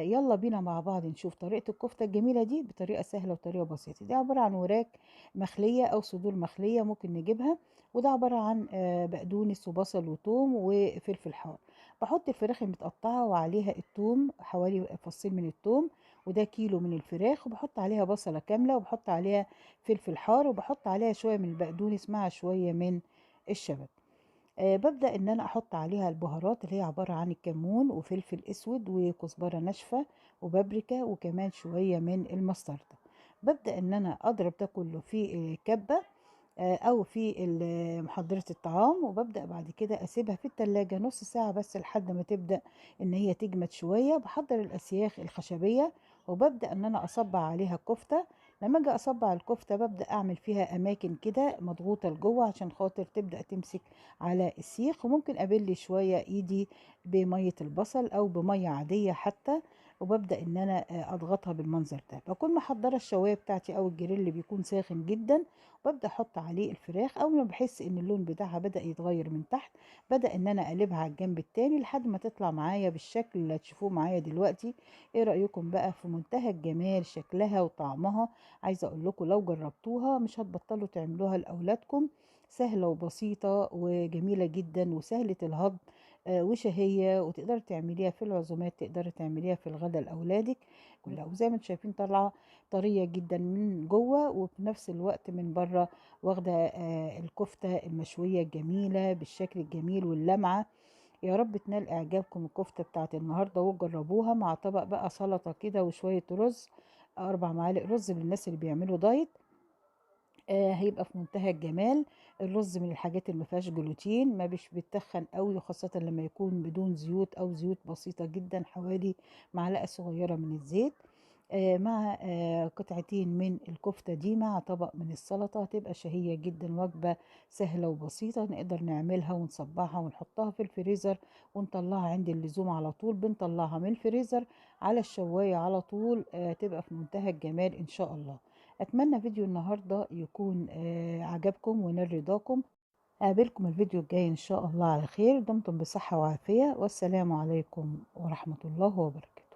يلا بينا مع بعض نشوف طريقة الكفتة الجميلة دي بطريقة سهلة وطريقة بسيطة. دي عبارة عن وراك مخلية أو صدور مخلية ممكن نجيبها، وده عبارة عن بقدونس وبصل وتوم وفلفل حار. بحط الفراخ المتقطعة وعليها التوم، حوالي فصين من التوم، وده كيلو من الفراخ، وبحط عليها بصلة كاملة، وبحط عليها فلفل حار، وبحط عليها شوية من البقدونس مع شوية من الشبت. ببدأ ان انا احط عليها البهارات اللي هي عبارة عن الكمون وفلفل اسود وكزبرة ناشفة وبابريكا وكمان شوية من المستردة. ببدأ ان انا اضرب ده كله في كبة، او في محضرة الطعام، وببدأ بعد كده اسيبها في التلاجة نص ساعة بس لحد ما تبدأ ان هي تجمد شوية. بحضر الاسياخ الخشبية وببدأ ان انا اصبع عليها الكفتة. لما اجي اصبع الكفتة ببدأ اعمل فيها اماكن كده مضغوطة لجوه عشان خاطر تبدأ تمسك على السيخ، وممكن ابل شوية ايدي بمية البصل او بمية عادية حتى، وببدأ ان انا اضغطها بالمنظر ده. بكون محضرة الشواية بتاعتي او الجريل اللي بيكون ساخن جدا، وببدأ احط عليه الفراخ. اول ما بحس ان اللون بتاعها بدأ يتغير من تحت بدأ ان انا اقلبها على الجنب التاني لحد ما تطلع معايا بالشكل اللي هتشوفوه معايا دلوقتي. ايه رأيكم بقى في منتهى الجمال شكلها وطعمها؟ عايزة اقول لكم لو جربتوها مش هتبطلوا تعملوها لأولادكم، سهلة وبسيطة وجميلة جدا وسهلة الهضم، وشهية، وتقدري تعمليها في العزومات، تقدري تعمليها في الغداء لأولادك كلها. وزي ما انتم شايفين طالعة طرية جدا من جوه وفي نفس الوقت من بره واخدة الكفتة المشوية الجميلة بالشكل الجميل واللمعة. يا رب تنال اعجابكم الكفتة بتاعت النهاردة وتجربوها مع طبق بقى سلطة كده وشوية رز، 4 معالق رز للناس اللي بيعملوا دايت، هيبقى في منتهى الجمال. الرز من الحاجات اللي ما فيهاش جلوتين، ما بيش بيتخن قوي، وخاصة لما يكون بدون زيوت او زيوت بسيطة جدا، حوالي معلقة صغيرة من الزيت، مع قطعتين من الكفتة دي مع طبق من السلطة، هتبقى شهية جدا. وجبة سهلة وبسيطة نقدر نعملها ونصبعها ونحطها في الفريزر ونطلعها عند اللزوم على طول، بنطلعها من الفريزر على الشواية على طول، تبقى في منتهى الجمال إن شاء الله. أتمنى فيديو النهاردة يكون عجبكم ونال رضاكم. أقابلكم الفيديو الجاي إن شاء الله على خير. دمتم بصحة وعافية، والسلام عليكم ورحمة الله وبركاته.